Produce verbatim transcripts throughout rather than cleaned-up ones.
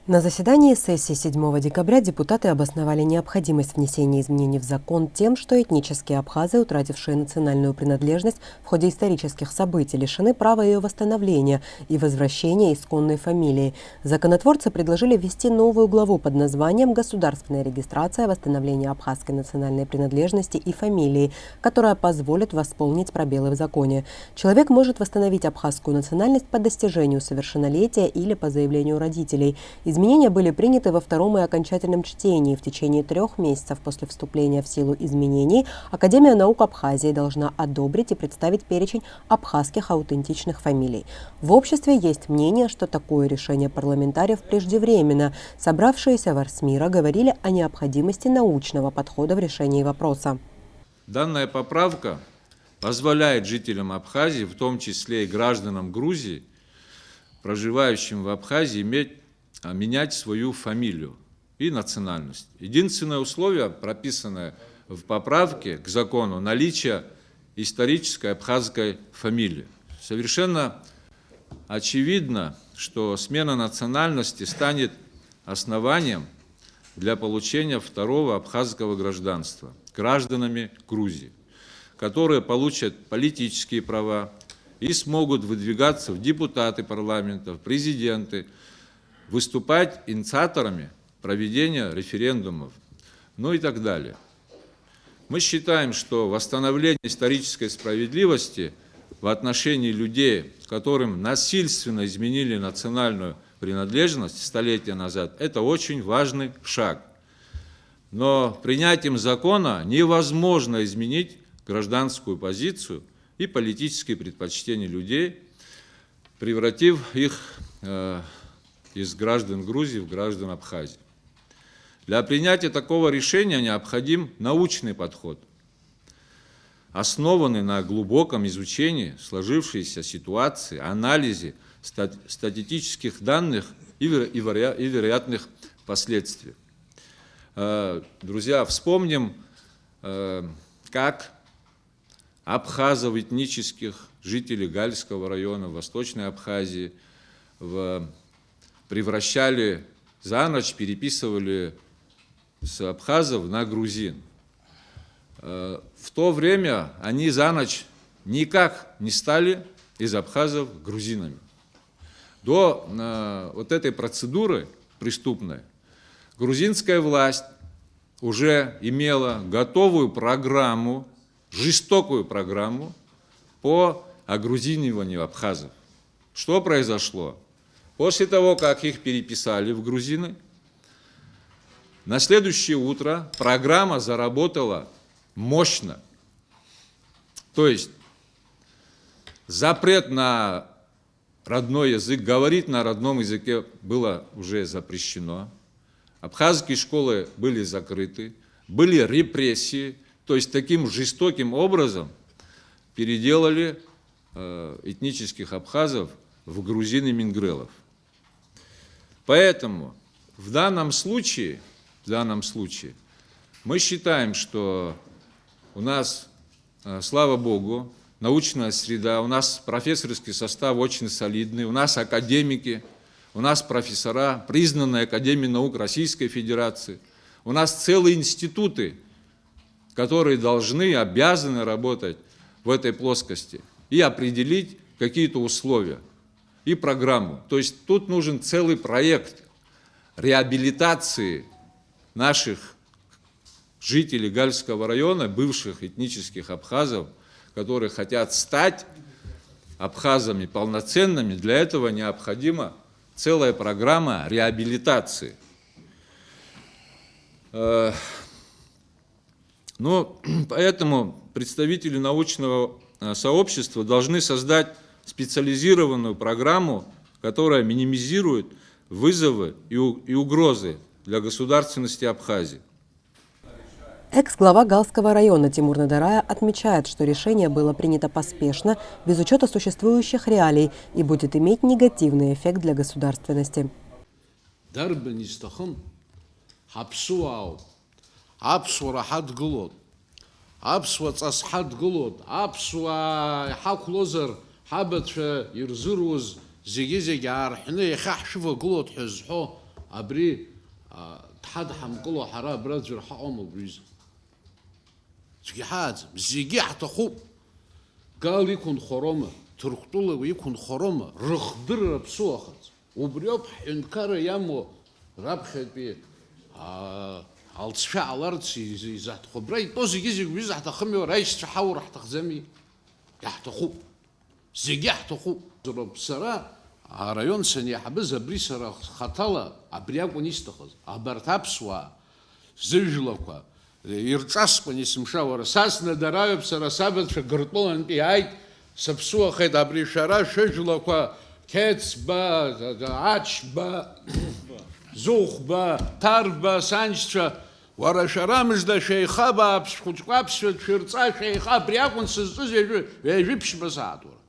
На заседании сессии седьмого декабря депутаты обосновали необходимость внесения изменений в закон тем, что этнические абхазы, утратившие национальную принадлежность в ходе исторических событий, лишены права ее восстановления и возвращения исконной фамилии. Законотворцы предложили ввести новую главу под названием «Государственная регистрация восстановления абхазской национальной принадлежности и фамилии», которая позволит восполнить пробелы в законе. Человек может восстановить абхазскую национальность по достижению совершеннолетия или по заявлению родителей. Изменения были приняты во втором и окончательном чтении. В течение трех месяцев после вступления в силу изменений Академия наук Абхазии должна одобрить и представить перечень абхазских аутентичных фамилий. В обществе есть мнение, что такое решение парламентариев преждевременно. Собравшиеся в Арсмира говорили о необходимости научного подхода в решении вопроса. Данная поправка позволяет жителям Абхазии, в том числе и гражданам Грузии, проживающим в Абхазии, иметь, а, менять свою фамилию и национальность. Единственное условие, прописанное в поправке к закону, наличие исторической абхазской фамилии. Совершенно очевидно, что смена национальности станет основанием для получения второго абхазского гражданства гражданами Грузии, которые получат политические права и смогут выдвигаться в депутаты парламента, в президенты, выступать инициаторами проведения референдумов, ну и так далее. Мы считаем, что восстановление исторической справедливости в отношении людей, которым насильственно изменили национальную принадлежность столетия назад, это очень важный шаг. Но принятием закона невозможно изменить гражданскую позицию и политические предпочтения людей, превратив их, э, из граждан Грузии в граждан Абхазии. Для принятия такого решения необходим научный подход, основанный на глубоком изучении сложившейся ситуации, анализе стат-, статистических данных и веро-, и вариа-, и вероятных последствий. Э, друзья, вспомним, э, как абхазов, этнических жителей Гальского района, Восточной Абхазии, в-, превращали за ночь, переписывали с абхазов на грузин. Э, в то время они за ночь никак не стали из абхазов грузинами. До, э, вот этой процедуры преступной грузинская власть уже имела готовую программу, жестокую программу по огрузиниванию абхазов. Что произошло? После того, как их переписали в грузины, на следующее утро программа заработала мощно. То есть запрет на родной язык, говорить на родном языке было уже запрещено. Абхазские школы были закрыты, были репрессии. То есть таким жестоким образом переделали, э, этнических абхазов в грузин и мингрелов. Поэтому в данном случае, в данном случае мы считаем, что у нас, э, слава богу, научная среда, у нас профессорский состав очень солидный, у нас академики, у нас профессора, признанные Академией наук Российской Федерации, у нас целые институты, которые должны, обязаны работать в этой плоскости и определить какие-то условия и программу. То есть тут нужен целый проект реабилитации наших жителей Гальского района, бывших этнических абхазов, которые хотят стать абхазами полноценными. Для этого необходима целая программа реабилитации. Э, ну, поэтому представители научного, э, сообщества должны создать специализированную программу, которая минимизирует вызовы и у-, и угрозы для государственности Абхазии. Экс-глава Галского района Тимур Надарая отмечает, что решение было принято поспешно, без учета существующих реалий, и будет иметь негативный эффект для государственности. Дарбан изҭахым? Ҳаԥсуаауп. Аԥсуара ҳадгылоуп. Аԥсуа ҵас ҳадгылоуп. Аԥсуаа иҳақәлозар, ҳабацәа ирзыруз зегьы-зегь аарҳәны иахьа ҳшәывагылоит ҳәа зҳәо Абри, а, дҳадҳамкыло ҳара абра аӡәыр ҳаҟам убри аҩыза. Аӡәгьы ҳааӡам, зегьы ҳҭахуп. Гал иқәынхо роума, Ҭырқәтәыла иқәынхо роума, рыхдырра ԥсуахац. Убриоуп ҳҳәынҭқарра иамоу раԥхьатәи, аа, алҵшәа ҟаларц из-, изаҳҭаху. Абра итәоу зегьы-зегь убри заҳҭахымҩоу, раишьцәа ҳаур ҳҭахӡами? Иаҳҭахуп. Зегьы ҳҭахуп. Сара араион санеиҳабыз, абри сара хаҭала абри акәын исҭахыз. Абарҭ аԥсуаа зыжәлақәа ирҿаскуан есымша. Уара, са снадараҩуп, сара сабацәа Гыртәылантәи иааит, сыԥсуахеит, абри шәара шәыжәлақәа Қьецба, Ачба, Зыхәба, Ҭарба, саншьцәа, уара, шәара мыжда шәеиха, абааԥс, шәхәыҷқәа аԥсшәа шәырҵа, шәеиха, абри акәын сызҿыз ҩажәи, ҩажәи ԥшьба сааҭ, уара.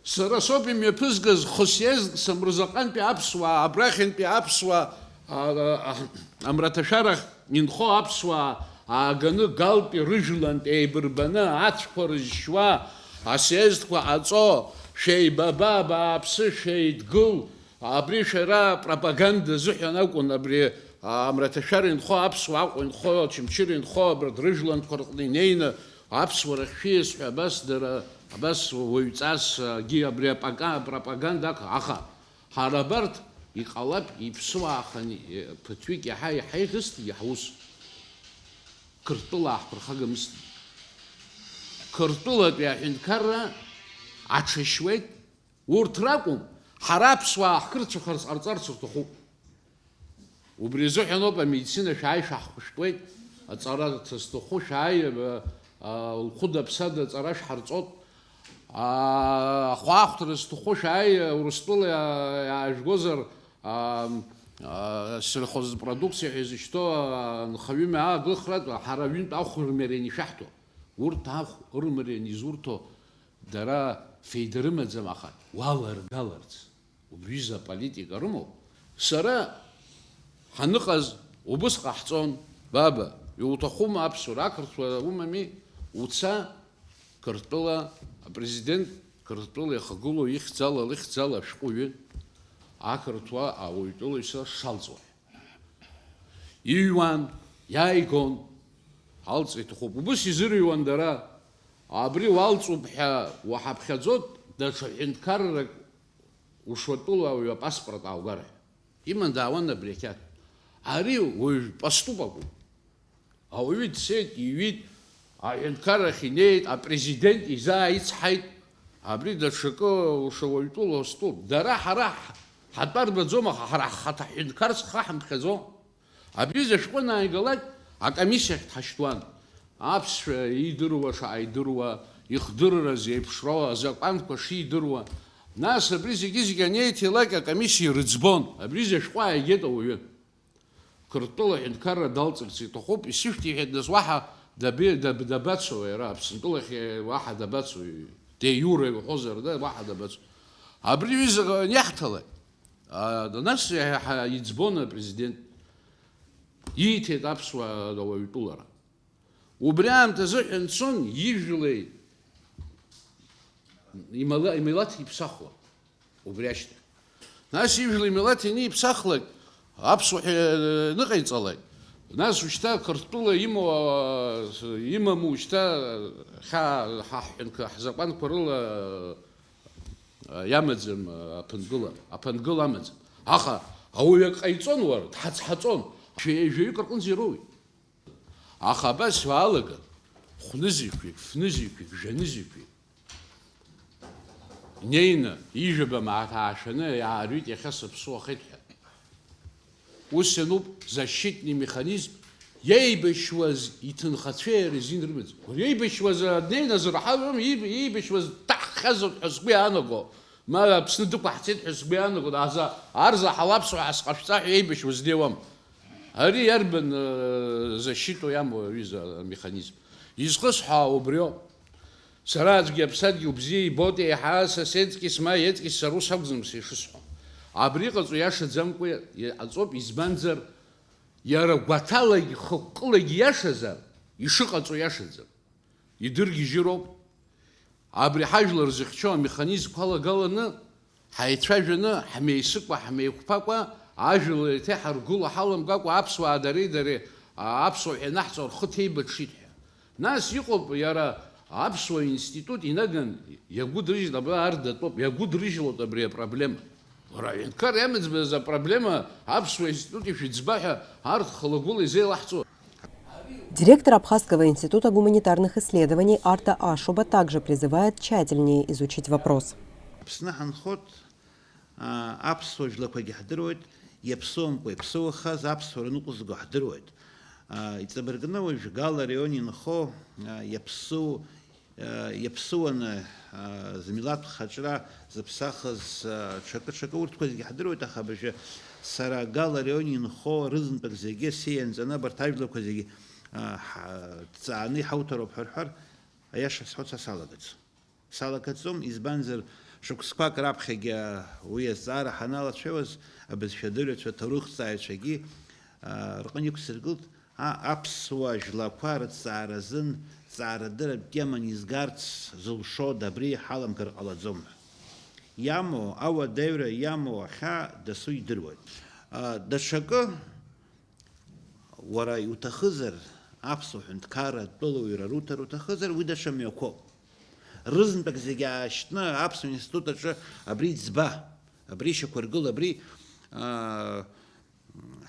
Сара соуп имҩаԥызгаз хысиазк самырзаҟантәи аԥсуаа, абрахьынтәи аԥсуаа, а, а, а, амраҭашәарахь инхо аԥсуаа ааганы галтәи рыжәлантә еибырбаны ацәқәа рызшьуа, асиезтқәа ҟаҵо, шәеибаба, абааԥсы, шәеидгыл, абри шәара пропаганда азыҳәан акәын, абри, а, амраҭашәара инхо аԥсуаа Аҟәа инхо, Очамчыра инхо, абарҭ рыжәлантәқәа рҟны инеины, аԥсуарахь шәиасҳәа, абас дара, абас уаҩҵас, агьи абри апака-, апропаганда ақәхап. Аха ҳара абарҭ иҟалап, иԥсуаахан, ԥыҭҩык иаҳа, иаҳа иӷьысҭгьы ҳус. Қырҭтәыла ааҳԥырхагамызҭгьы. Қырҭтәылатәи аҳәынҭқарра аҽашьуеит. Урҭ ракәым, ҳара аԥсуаа ҳқырҭцәахарц ҟарҵарц рҭахуп. Убри азыҳәан ауп амедицина шәааи шәаҳхәышәтәуеит, аҵара зҭаху шәааи, а, а, лхәыда-ԥсада аҵара шәҳарҵоит. А, ахәаахәҭра зҭаху шәааи, Урыстәыла иа-, иаажәгозар, а, а, сельхозпродукциа ҳәа изышьҭоу, а, анхаҩы мҩа аагылхратә, ҳара ҩынтә ахә рымарианы ишәаҳҭо. Урҭ ахә ырмарианы изурҭо дара феида рымаӡам, аха уаларгаларц. Убри аҩыза аполитика рымоуп. Сара ҳаныҟаз убыс ҟаҳҵон, баба, иуҭахума аԥсуара, ақырҭуа умами, уца Қырҭтәыла, апрезидент Қырҭтәыла иахагылоу ихьӡала, лыхьӡала ашәҟәыҩҩы, ақырҭуа ауаҩтәыҩса шалҵуа. Иҩуан, иааигон, алҵра иҭахуп. Убыс изырыҩуан дара. Абри уалҵуп ҳәа уаҳаԥхьаӡоит, даҽа ҳәынҭқаррак ушуатәыла ауаҩы апаспорт ааугар ҳәа. Иман даауан абри ақьаад. Ари уаҩ паступ акәым. Ауаҩы дцеит, иҩит, аҳәынҭқаррахь инеит, апрезидент изааицҳаит. Абри даҽакы ушауаҩтәыла устәуп. Дара ҳара ҳ-, ҳатәа рбаӡом, аха ҳара ҳхаҭа ҳҳәынҭқар зхы ҳамԥхьаӡо. Абри зышәҟәы анааигалак, акомиссиахь дҳашьҭуан. Аԥсшәа иидыруа шаҟа идыруа, ихдырра зеиԥшроу, азакәанқәа шидыруа. Нас абри зегьы-зегьы анеиҭилак, акомиссиа ирыӡбон. Абри зышәҟәы ааигеит ауаҩы. Қырҭтәыла аҳәынҭқарра далҵырц иҭахуп, исышәҭ, иҳәеит, нас уаҳа дабе-, даб-, дабацо иара, Аԥсынтәылахь уаҳа дабацо, де иура иуҳәозар, да, уаҳа дабацо. Абри ҩыза аниаҳҭалак, а, нас иаҳа иӡбон апрезидент, ииҭеит аԥсуаа ауаҩтәылара. Убри аамҭазы ҳәа нцон ижәлеи имала-, имилаҭи иԥсахуа. Убри ашьҭахь. Нас ижәлеи имилаҭи аниԥсахлак, аԥсуа ҳәа ныҟаиҵалак, нас ушьҭа Қырҭтәыла имоу, имаму шьҭа хьаа ҳа ҳҳәынҭқар ҳзакәанқәа рыла иамаӡам аԥынгыла, аԥынгыл амаӡам. Аха ауаҩ ак ҟаиҵон уара, дҳацҳаҵон. Шәи-, жәаҩык рҟынӡа ироуеит. Аха абас уаалага, хәнызқьҩык, фнызқьҩык, жәанызқьҩык. Инеины, ижәаба мааҭ аашәаны иаарҩит иахьа сыԥсуахеит ҳәа. Ус иануп защитный механизм, иеибашьуаз иҭынхацәеи иара изин рымаӡам. Иеибашьуаз днеины азырҳалом, ииб-, иеибашьуаз дҭаҳхьазар ҳәа сгәы иаанаго, ма Аԥсны дықәаҳҵеит ҳәа сгәы иаанаго, аза, арзаҳал аԥсуаа ҳазҟашәҵа ҳәа иеибашьуаз днеиуам. Ари иарбан, э, защиту иамоу аҩыза амеханизм? Изхысҳәаау убриоуп. Сара аӡәгьы аԥсадгьыл бзиа ибоит еиҳа, соседскис ма еткис, сара ус акәӡам ишысҳәо. Абри иҟаҵоу иашаӡамкәа иҟаҵоуп, избанзар, иара гәаҭалагь хықәкылагь иашазар, ишыҟаҵоу иашаӡам. Идыргьежьыроуп. Абри ҳажәлар зыхьчо амеханизмқәа алагаланы, ҳаицәажәаны, ҳмеисыкәа, ҳмеиқәԥакәа, Ажәлар еиҭеиҳаргыло ҳаламгакәа аԥсуаа дареи дареи, а, аԥсуа ҳәа ианаҳҵо рхы ҭеибаҽит ҳәа. Нас иҟоуп иара аԥсуа институт инаган иагәыдрыжьит, абра ардатәоуп, иагәыдрыжьлоит абри апроблема. Уара, аҳәынҭқар иамыӡбаз апроблема аԥсуа институт ишәыӡба ҳәа арҭ хылагәыла изеилаҳҵо. Директор Абхазского института гуманитарных исследований Арта Ашуба также призывает тщательнее изучить вопрос. Аԥсны ҳанхоит, аа, аԥсуа жәлақәагьы ҳдыруеит, иаԥсоумкәа иаԥсоу ахаз аԥсуара ныҟәызго ҳдыруеит. Аа, иҵабыргны уажә Гала араион инхо, аа, иаԥсоу, аа, иаԥсуаны, аа, змилаҭ хаҿра зыԥсахыз, аа, ҽакы-ҽакы урҭқәа зегьы ҳдыруеит, аха абыржәы сара Гала араион инхо рызынтәык зегьы сианҵаны абарҭ ажәлақәа зегьы, аа, ҳа-, дҵааны иҳауҭароуп ҳәа рҳәар, аиаша сҳәо са салагаӡом. Салагаӡом, избанзар, шықәсқәак раԥхьагьы уи азҵаара ҳаналацәажәоз, абызшәадырҩцәа, аҭоурыхҭҵааҩцәагьы, аа, рҟны иқәсыргылт, а-, аԥсуа жәлақәа рыҭҵааразын ҭҵаарадырратә теман изгарц зылшода, абри ҳаламгар ҟалаӡом ҳәа. Иамоу ауадаҩра, иамоу ахьаа дасу идыруеит. А, даҽакы, уара иуҭахызар, аԥсуа ҳәынҭқарра атәылауаҩра руҭар уҭахызар, уи даҽа мҩақәоуп. Рызынтәык зегьы аашьҭны аԥсуа институт аҿы абри ӡба, абри шьақәыргыл, абри, аа,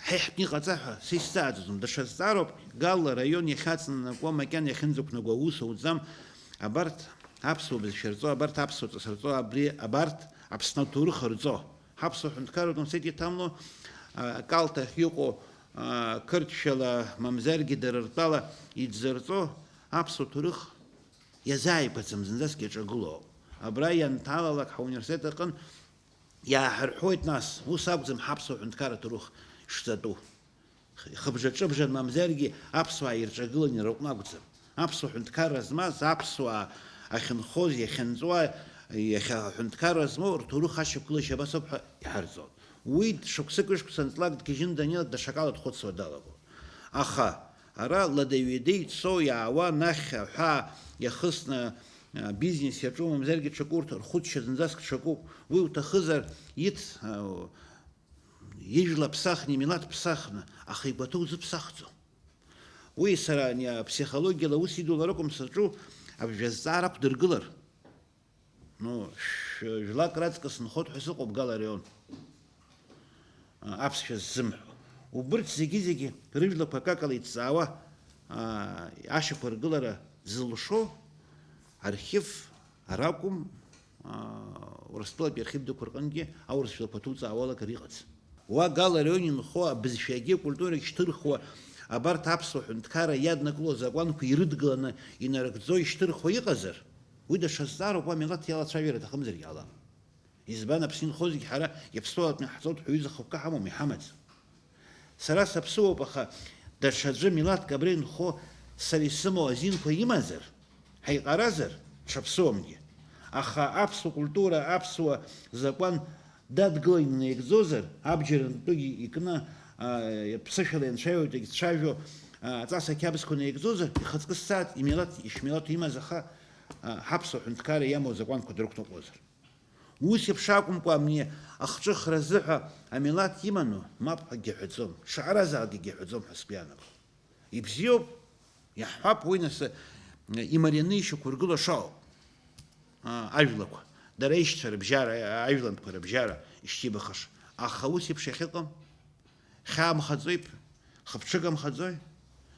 ҳеиҳәтәны иҟаҵа ҳәа са исзааӡом. Даҽа зҵаароуп, Гала араион иахьаҵанакуа, макьана иахьынӡақәнагоу аус ауӡам. Абарҭ аԥсуа бызшәа рҵо, абарҭ аԥсуа ҵас рҵо, абри, абарҭ Аԥсны аҭоурых рҵо. Ҳаԥсуа ҳәынҭқарратә университет иҭамло, а, акалҭ ахь иҟоу, а, қырҭшәала, мамзаргьы дара ртәала идзырҵо аԥсуа ҭоурых иазааигәаӡам, зынӡаск иаҿагылоуп. Абра ианҭалалак ҳауниверситет аҟын иааҳарҳәуеит нас, ус акәӡам ҳаԥсуа ҳәынҭқарратә ҭоурых шҵатәу. Хыбжа-ҿыбжан мамзаргьы аԥсуаа ирҿагыланы ирыҟәнагәӡам. Аԥсуа ҳәынҭқарра змаз, аԥсуаа ахьынхоз, иахьынҵуа, иахьа аҳәынҭқарра змоу рҭоурых ашьақәгылашьа абас ауп ҳәа иҳарҵон. Уи шықәсык-ҩышықәса анҵлак дгьежьны даннеилак даҽакала дхәыцуа далагон. Аха ара лада-ҩада ицо, иаауа, нахь аҳәаа иахысны, а, бизнес иаҿу, мамзаргьы ҽакы урҭ рхәыцшьа зынӡаск ҽакуп. Уи уҭахызар, иц, а, ижәла ԥсахны, имилаҭ ԥсахны, аха игәаҭоу узыԥсахӡом. Уи сара ани аԥсихологиала аус идулар акәым саҿу, абжа зҵаара ақәдыргылар. Ну, шә-, жәлак раҵкыс нхоит ҳәа сыҟоуп Гала араион. А, аԥсшәа ззымҳәо. Убырҭ зегьы-зегьы рыжәлақәа акакала иҭҵаауа, а, ашьақәыргылара зылшо архив аракәым, аа, Урыстәылатәи архив дуқәа рҟынгьы аурыс жәлақәа ҭуҵаауа алагара иҟаӡам. Уа Гала араион инхо абызшәагьы акультурагь шьҭырхуа, абарҭ аԥсуа ҳәынҭқарра иаднакыло азакәанқәа ирыдгыланы инарыгӡо ишьҭырхуа иҟазар, уи даҽа зҵаароуп, уа амилаҭ иалацәажәар аҭахымзаргьы ҟалап. Избан, Аԥсны инхо зегь ҳара иаԥсуаратәны иаҳҵоит ҳәа ҩыза хықәкы ҳамоума, иҳамаӡам. Сара саԥсыуоуп, аха даҽаӡәы милаҭк абра инхо сара исымоу азинқәа имазар, ҳаиҟаразар, дшаԥсыуамгьы. Аха аԥсуа культура, аԥсуа закәан дадгылан инаигӡозар, абџьар нтәыгьы икны, а, ԥсышәала ианцәажәо, дагьцәажәо, а, аҵас ақьабзқәа наигӡозар, ихаҵкы сцааит, имилаҭ, ишмилаҭу имаз, аха, а, ҳаԥсуа ҳәынҭқарра иамоу азакәанқәа дрықәныҟәозар. Ус еиԥш акәымкәа, абни ахҿыхра азыҳәа амилаҭ иману, мап, акгьы ҳәаӡом, шаҟаразаалак егьи ҳәаӡом ҳәа сгәы иаанагом. Ибзиоуп, иаҳҳәап, уи нас, имарианы ишьақәыргыло шаҟоу, а, ажәлақәа, дара аишьцәа рыбжьара, ажәлантәқәа рыбжьара ишьҭибахыша. Аха ус еиԥш иахьыҟам. Хьаамхаӡои, хыԥҽыгамхаӡои?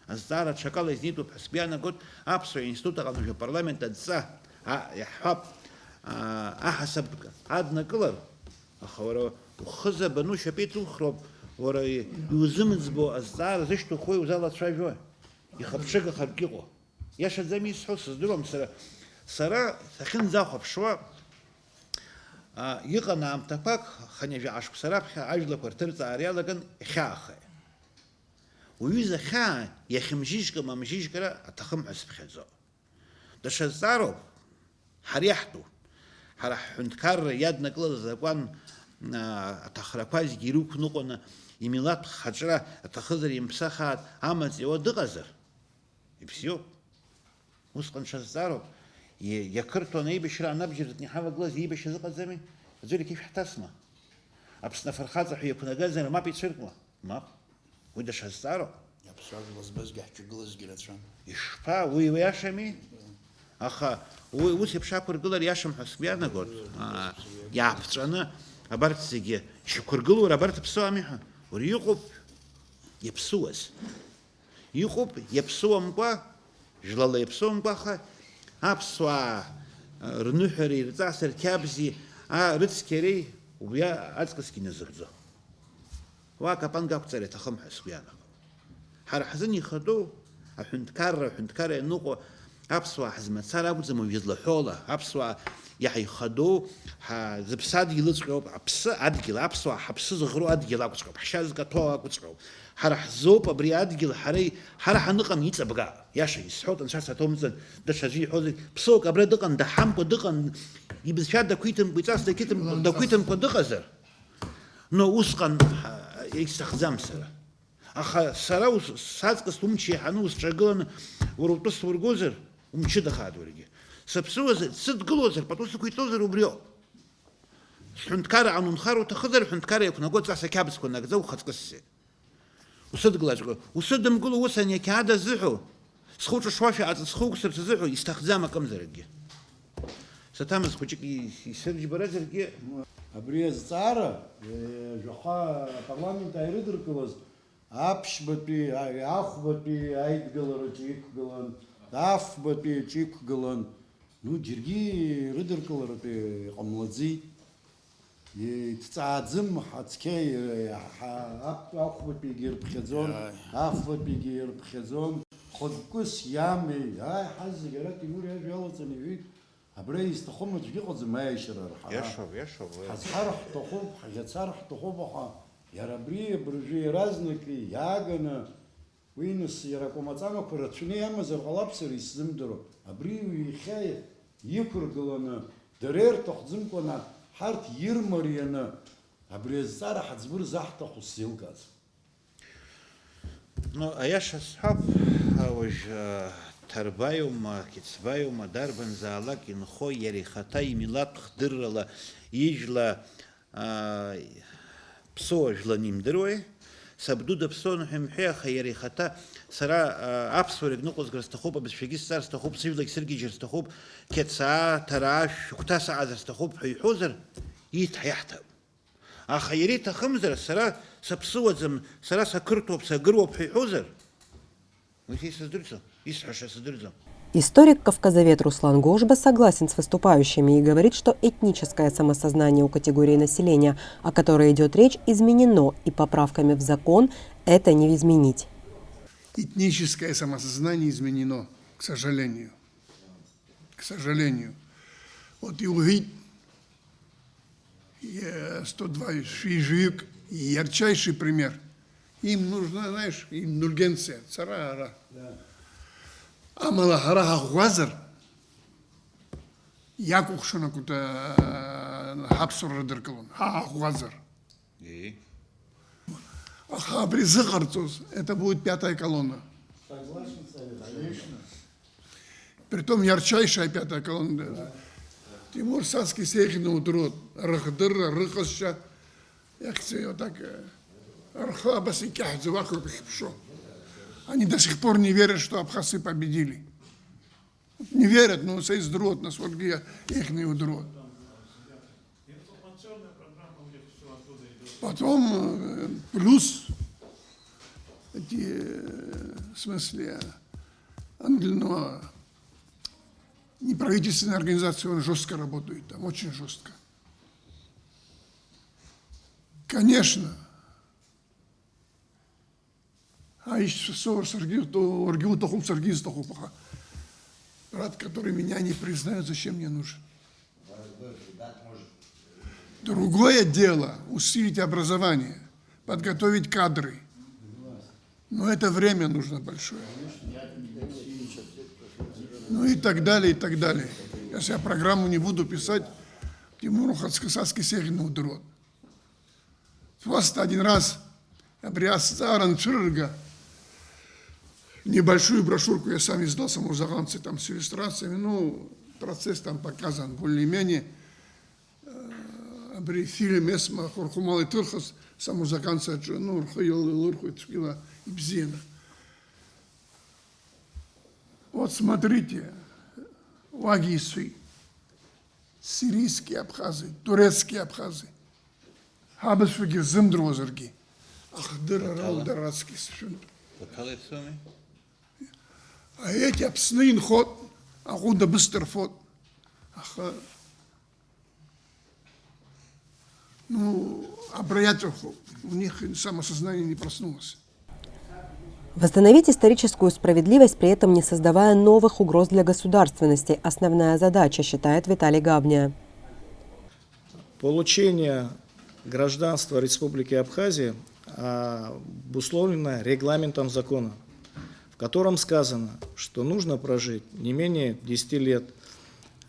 Азҵаара аҽакала изнеитәуп ҳәа сгәы иаанагоит, аԥсуа институт аҟны уажәы апарламент адҵа, а, иаҳҳәап, а, аҳасаб аднакылар, аха уара ухы забану шьапы иҵухроуп, уара иузымӡбо азҵаара зышьҭухуеи узалацәажәои? Ихыԥҽыгахартә иҟоу. Иашаӡами исҳәо, сыздыруам сара. Сара сахьынӡахәаԥшуа, а, иҟан аамҭақәак, хынҩажәаҟа шықәса раԥхьа ажәлақәа рҭырҵаара иалаган ихьаахеит. Уҩыза хьаа иахьымжьыжькыма-мжьыжькра аҭахым ҳәа сыԥхьаӡо. Даҽа зҵаароуп, ҳара иаҳтәу, ҳара ҳҳәынҭқарра иаднакылаз азакәан, а, аҭахрақәа зегьы ирықәныҟәаны, имилаҭ хаҿра аҭахызар имԥсахааит амаҵ иауа дыҟазар? Ибзиоуп. Усҟан ҽазҵаароуп. Иа-, иақырҭуан аибашьра анабџьарзтәны иҳавагылаз еибашьра зыҟаӡами? Аӡәыр иқьышә ҳҭасма? Аԥсны афырхаҵа ҳәа иақәнагазар, мап ицәыркма? Мап. Уи даҽа зҵаароуп. Аԥсуа жәла збазгьы ҳҿагылазгьы рацәан. Ишԥа, уи иашами? Аха уи ус еиԥш ақәыргылар иашам ҳәа сгәы иаанагоит. Аа, иааԥҵәаны абарҭ зегьы шьақәыргылоур, абарҭ аԥсуами ҳәа. Уара иҟоуп иаԥсуаз. Иҟоуп иаԥсуамкәа, жәлала иаԥсуамкәа, аха аԥсуаа, а, рныҳәареи, рҵаси, рқьабзи, а, рыцқьареи убри аҵкысгьы иназыгӡо. Уа акапанга ақәҵара иҭахым ҳәа сгәы иаанагоит. Ҳара ҳзын ихатәу аҳәынҭқарра, аҳәынҭқарра ианыҟоу аԥсуаа ҳзы мацара акәӡам уажәы злаҳәоула, аԥсуаа иаҳа ихадоу, ҳа-, зыԥсадгьыл ыҵҟьоуп, аԥсы адгьыл, аԥсуаа ҳаԥсы зыӷроу адгьыл акәҵәҟьоуп, ҳшьа зкаҭәо акәҵәҟьоуп. Ҳара ҳзоуп абри адгьыл, ҳара и-, ҳара ҳаныҟам иҵабга. Иаша исҳәоит, анцәа саҭоумҵан, даҽаӡәы иҳәозар, ԥсыуак абра дыҟан, даҳамкәа дыҟан, ибызшәа дақәиҭымкәа, иҵас дақәиҭымкәа, дақәиҭымкәа дыҟазар? Но усҟан, ҳа, егьсҭахӡам сара. Аха сара ус, саҵкыс умч еиҳаны усҿагыланы уара утәы сургозар, умчыдахааит уаргьы. Сыԥсуазар, сыдгылозар, пату сықәиҵозар убриоуп. Сҳәынҭқарра анунхар уҭахызар, ҳәынҭқарра иақәнаго ҵас ақьабзқәа нагӡа ухаҵкы ссеит. Усыдгылаҵәҟьа, усыдымгыло ус ани ақьаад азыҳәо, схы уҿышуашәа аҵыҵхы уқәсырц азыҳәо, исҭахӡам акымзаракгьы. Саҭамыз хәыҷык и-, исырџьбаразаргьы. Абри азҵаара, э, жәаха апарламент ааирыдыркылаз, аԥшьбатәи, а-, ахәбатәи аидгылараҿы иқәгылан, афбатәи аҿы иқәгылан. Ну, џьаргьы рыдыркыларатәы иҟамлаӡеит. Иҭҵааӡам, ҳа цқьа, ҳа, ап-, ахәбатәигьы ирԥхьаӡон, Иааи. Афбатәигьы ирԥхьаӡон, хықәкыс иамеи, ааи, ҳазегь ара Тимур иажәа иалаҵаны иҳәеит, абра изҭахым аӡәгьы ыҟаӡам аиашьара арҳара. Иашоуп, иашоуп, уи. Ҳазҳар ҳҭахуп, ҳӷьацар ҳҭахуп, аха иара абри абыржәы иаразнак иааганы, Уи нас иара акәамаҵамақәа рацәаны иамазар ҟалап, сара исзымдыруа. Абри иахьа иқәыргыланы, дара ирҭахӡамкәаны, ҳарҭ ирмарианы, абри азҵаара ҳаӡбыр заҳҭаху сзеилкааӡом. Ну, аиаша сҳәап, уажә, а, Ҭарбаиума, Қьыцбаиума, дарбанзаалак инхо, иара ихаҭа имилаҭ хдыррала ижәла Аа, ԥсуа жәланы имдыруеи? Сабду даԥсуан ҳәа имҳәеи, аха иара ихаҭа, сара, аа, аԥсуарагь ныҟәызгар сҭахуп, абызшәагьы сҵар сҭахуп, сыжәлагь сыргьежьыр сҭахуп, Қьацаа, Ҭараа, шәыгәҭа саҟазар сҭахуп ҳәа иҳәозар, иҭ-, иаҳҭап. Аха иара иҭахымзар, сара саԥсуаӡам, сара сақырҭуоуп, сагыруоуп ҳәа иҳәозар, Уи сыздырӡом, исҳәаша сыздырӡом. Историк-кавказовед Руслан Гужба согласен с выступающими и говорит, что этническое самосознание у категории населения, о которой идёт речь, изменено, и поправками в закон это не изменить. Этническое самосознание изменено, к сожалению. К сожалению. Вот и увидеть, э, сто два шәи жәаҩык, ярчайший пример. Им нужна, знаешь, индульгенция, цара ара. Да. Амала ҳара ҳаӷәӷәазар, иакәыхшан акәыта, э, ҳаԥсуара рыдыркылон, ҳа ҳаӷәӷәазар. Ии. Аха абри зыҟарҵоз, это будет пятая колонна. Согласен с вами. Конечно. Притом ярчайшая пятая колонна. Да. Тимур Саски сеиӷьны удыруеит. Рыхдырра, рыҟазшьа, иахьцеиуа так, э, рхы абас икьаҳәӡа уахь уԥхьԥшо. Они до сих пор не верят, что абхазцы победили. Не верят, но сеиздыруеит, нас вот где их не удыруеит. Потом, э, плюс эти, э, в смысле, ангельно-, неправительственные организации, он жестко работает там, очень жестко. Конечно, Аишьцәа соур саргьы, уаргьы уҭахуп, саргьы исҭахуп, аха брат, который меня не признает, зачем мне нужен? Другое дело усилить образование, подготовить кадры. Но это время нужно большое. Ну и так далее, и так далее. Я себе программу не буду писать, Тимур Хацкасацкий сегин удырот. Просто один раз абри азҵаара анцәырырга, небольшую брошюрку я сам издал, самозаганцы, там, с иллюстрациями, ну, процесс там показан более-менее. Э, Абри фильм Есма Хурхумала иҭырхыз самузаканцәа аҿы, ну, рхы еил-, еилырхуеит цәгьала ибзианы. Вот смотрите, уагьисуеит, сирийские абхазы, турецкие абхазы, ҳабызшәагьы рзымдыруазаргьы, ахдырра рауеит дара рыцкьыс, шәынтә. Аети Аԥсны инхот, аҟәында бысҭа рфот. Аха, ну, абра иаҵәахуп. У них самосознание не проснулось. Восстановить историческую справедливость, при этом не создавая новых угроз для государственности, основная задача, считает Виталий Гавния. Получение гражданства Республики Абхазия, а, обусловлено регламентом закона, в котором сказано, что нужно прожить не менее десяти лет,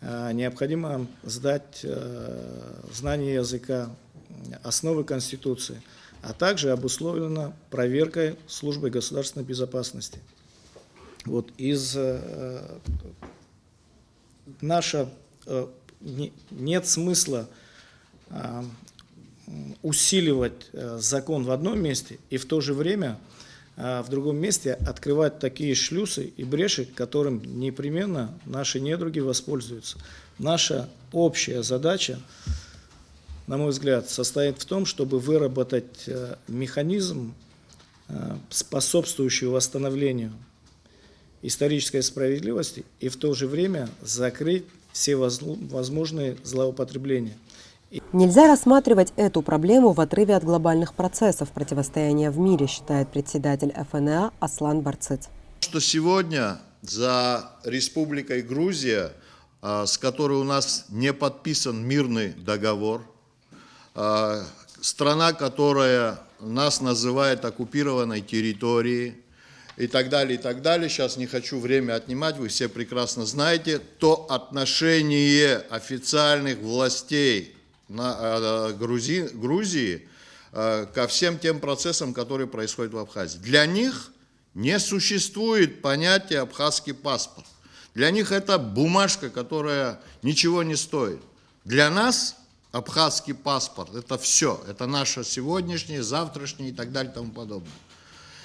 а, необходимо сдать, э, знание языка, основы Конституции, а также обусловлено проверкой службы государственной безопасности. Вот из, э, наша, э, не-, нет смысла, а, м, усиливать, э, закон в одном месте и в то же время, а, в другом месте открывать такие шлюсы и бреши, которым непременно наши недруги воспользуются. Наша общая задача, на мой взгляд, состоит в том, чтобы выработать, э, механизм, э, способствующий восстановлению исторической справедливости и в то же время закрыть все возлу-, возможные злоупотребления. Нельзя рассматривать эту проблему в отрыве от глобальных процессов противостояния в мире, считает председатель Ф Н А Аслан Барцыц. Что сегодня за Республикой Грузия, а, с которой у нас не подписан мирный договор, а, страна, которая нас называет оккупированной территорией, и так далее, и так далее. Сейчас не хочу время отнимать, вы все прекрасно знаете то отношение официальных властей на, а, Грузи-, Грузии, а, ко всем тем процессам, которые происходят в Абхазии. Для них не существует понятия абхазский паспорт. Для них это бумажка, которая ничего не стоит. Для нас абхазский паспорт — это всё. Это наше сегодняшнее, завтрашнее и так далее и тому подобное.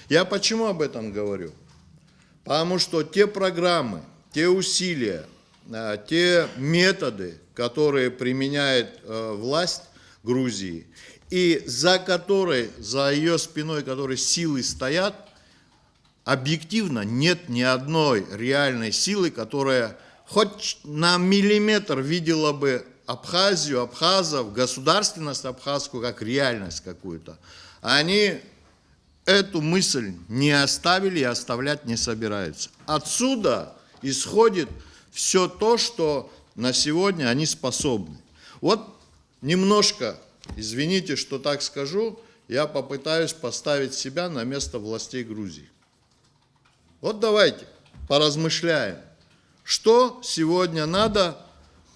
Я почему об этом говорю? Потому что те программы, те усилия, э, те методы, которые применяет, э, власть Грузии, и за которой, за её спиной, которые силы стоят, объективно нет ни одной реальной силы, которая хоть на миллиметр видела бы Абхазию, абхазов, государственность абхазскую как реальность какую-то. Они эту мысль не оставили и оставлять не собираются. Отсюда исходит всё то, что на сегодня они способны. Вот немножко, извините, что так скажу, я попытаюсь поставить себя на место властей Грузии. Вот давайте поразмышляем, что сегодня надо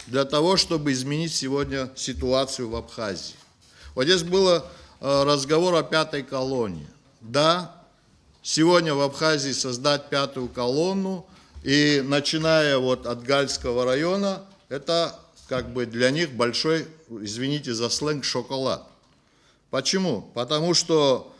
для того, чтобы изменить сегодня ситуацию в Абхазии. Вот здесь было, э, разговор о пятой колонне. Да, сегодня в Абхазии создать пятую колонну, и начиная вот от Гальского района, это как бы для них большой, извините за сленг, шоколад. Почему? Потому что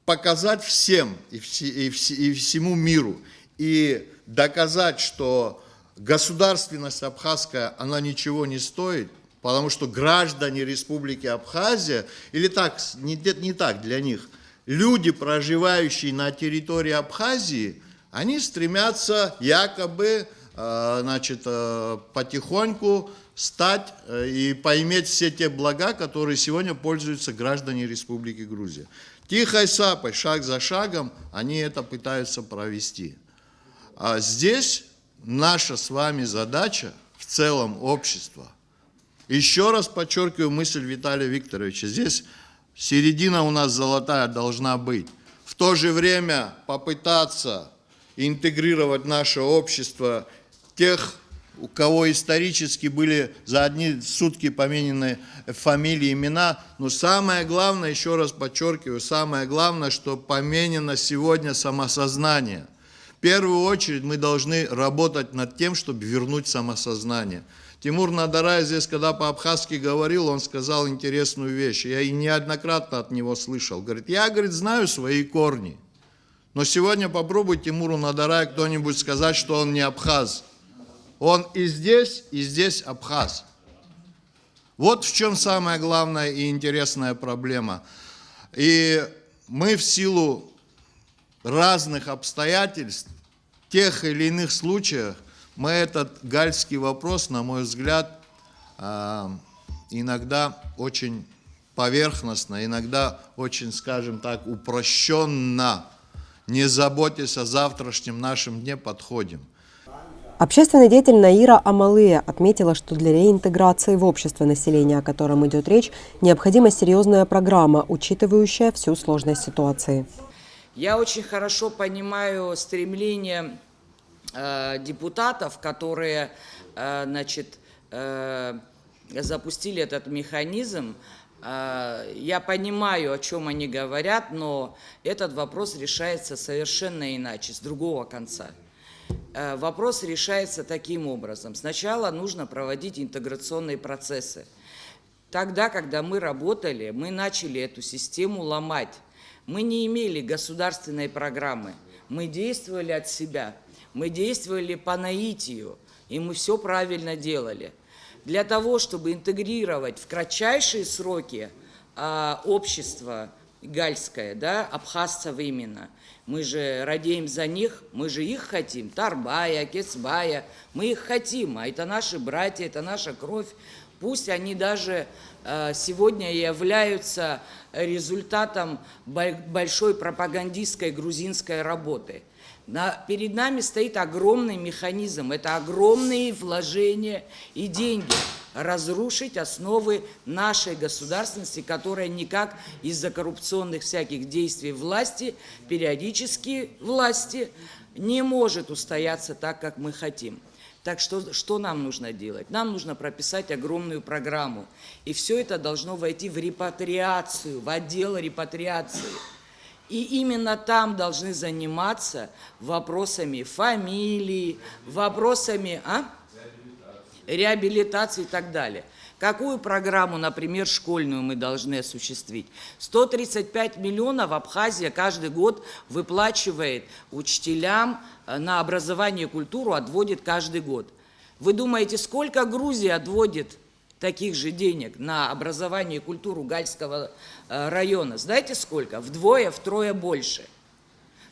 показать всем и все-, и все-, и всему миру, и доказать, что государственность абхазская, она ничего не стоит, потому что граждане Республики Абхазия, или так, с-, не, не так для них, люди, проживающие на территории Абхазии, они стремятся якобы, э, значит, э, потихоньку стать, э, и поиметь все те блага, которые сегодня пользуются граждане Республики Грузия. Тихой сапой, шаг за шагом они это пытаются провести. А здесь наша с вами задача в целом общества. Ещё раз подчёркиваю мысль Виталия Викторовича. Здесь середина у нас золотая должна быть. В то же время попытаться интегрировать наше общество тех, у кого исторически были за одни сутки поменены фамилии, имена. Но самое главное, ещё раз подчёркиваю, самое главное, что поменено сегодня самосознание. В первую очередь мы должны работать над тем, чтобы вернуть самосознание. Тимур Надарай здесь, когда по-абхазски говорил, он сказал интересную вещь. Я и неоднократно от него слышал. Говорит, я, говорит, знаю свои корни. Но сегодня попробуй Тимуру Надарай кто-нибудь сказать, что он не абхаз. Он и здесь, и здесь абхаз. Вот в чем самая главная и интересная проблема. И мы в силу разных обстоятельств, тех или иных случаях, мы этот гальский вопрос, на мой взгляд, а, иногда очень поверхностно, иногда очень, скажем так, упрощенно, не заботясь о завтрашнем нашем дне, подходим. Общественный деятель Наира Амалыя отметила, что для реинтеграции в общество населения, о котором идет речь, необходима серьезная программа, учитывающая всю сложность ситуации. Я очень хорошо понимаю стремление э, депутатов, которые, э, значит, э, запустили этот механизм. Э, я понимаю, о чем они говорят, но этот вопрос решается совершенно иначе, с другого конца. Э, вопрос решается таким образом. Сначала нужно проводить интеграционные процессы. Тогда, когда мы работали, мы начали эту систему ломать. Мы не имели государственной программы. Мы действовали от себя. Мы действовали по наитию. И мы все правильно делали. Для того, чтобы интегрировать в кратчайшие сроки а, общество гальское, да, абхазцев именно, мы же радеем за них, мы же их хотим, Тарбая, Кецбая, мы их хотим, а это наши братья, это наша кровь. Пусть они даже э, сегодня являются результатом большой пропагандистской грузинской работы. На, перед нами стоит огромный механизм, это огромные вложения и деньги. Разрушить основы нашей государственности, которая никак из-за коррупционных всяких действий власти, периодически власти, не может устояться так, как мы хотим. Так что, что нам нужно делать? Нам нужно прописать огромную программу. И все это должно войти в репатриацию, в отдел репатриации. И именно там должны заниматься вопросами фамилии, вопросами а? Реабилитации и так далее. Какую программу, например, школьную мы должны осуществить? сто тридцать пять миллионов Абхазия каждый год выплачивает учителям э, на образование и культуру, отводит каждый год. Вы думаете, сколько Грузия отводит таких же денег на образование и культуру Гальского э, района? Знаете сколько? Вдвое, втрое больше.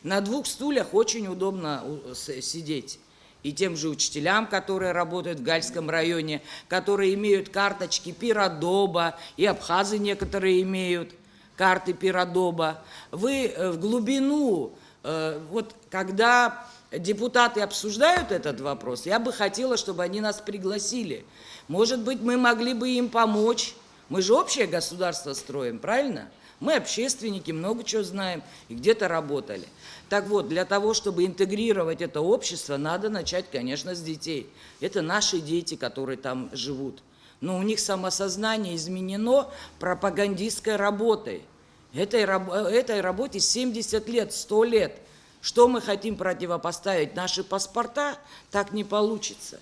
На двух стульях очень удобно сидеть. И тем же учителям, которые работают в Гальском районе, которые имеют карточки Пиродоба, и абхазы некоторые имеют карты Пиродоба. Вы э, в глубину, э, вот когда депутаты обсуждают этот вопрос, я бы хотела, чтобы они нас пригласили. Может быть, мы могли бы им помочь. Мы же общее государство строим, правильно? Мы общественники, много чего знаем и где-то работали. Так вот, для того, чтобы интегрировать это общество, надо начать, конечно, с детей. Это наши дети, которые там живут. Но у них самосознание изменено пропагандистской работой. Этой, этой работе семьдесят лет, сто лет. Что мы хотим противопоставить? Наши паспорта? Так не получится.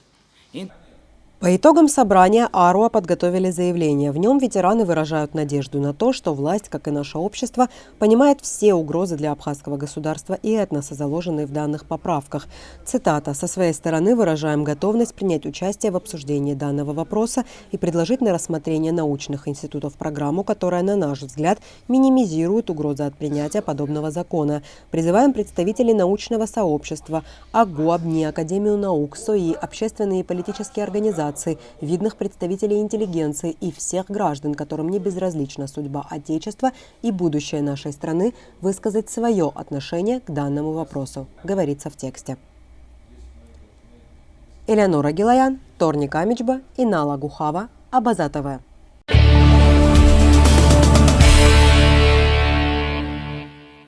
По итогам собрания Аруа подготовили заявление. В нем ветераны выражают надежду на то, что власть, как и наше общество, понимает все угрозы для абхазского государства и этноса, заложенные в данных поправках. Цитата: «Со своей стороны выражаем готовность принять участие в обсуждении данного вопроса и предложить на рассмотрение научных институтов программу, которая, на наш взгляд, минимизирует угрозы от принятия подобного закона. Призываем представителей научного сообщества, АГУ, АБНИ, Академию наук, СОИ, общественные и политические организации, видных представителей интеллигенции и всех граждан, которым не безразлична судьба Отечества и будущее нашей страны, высказать свое отношение к данному вопросу», говорится в тексте. Элеонора Гилаян, Торни Камичба, Инала Гухава, Абаза ТВ.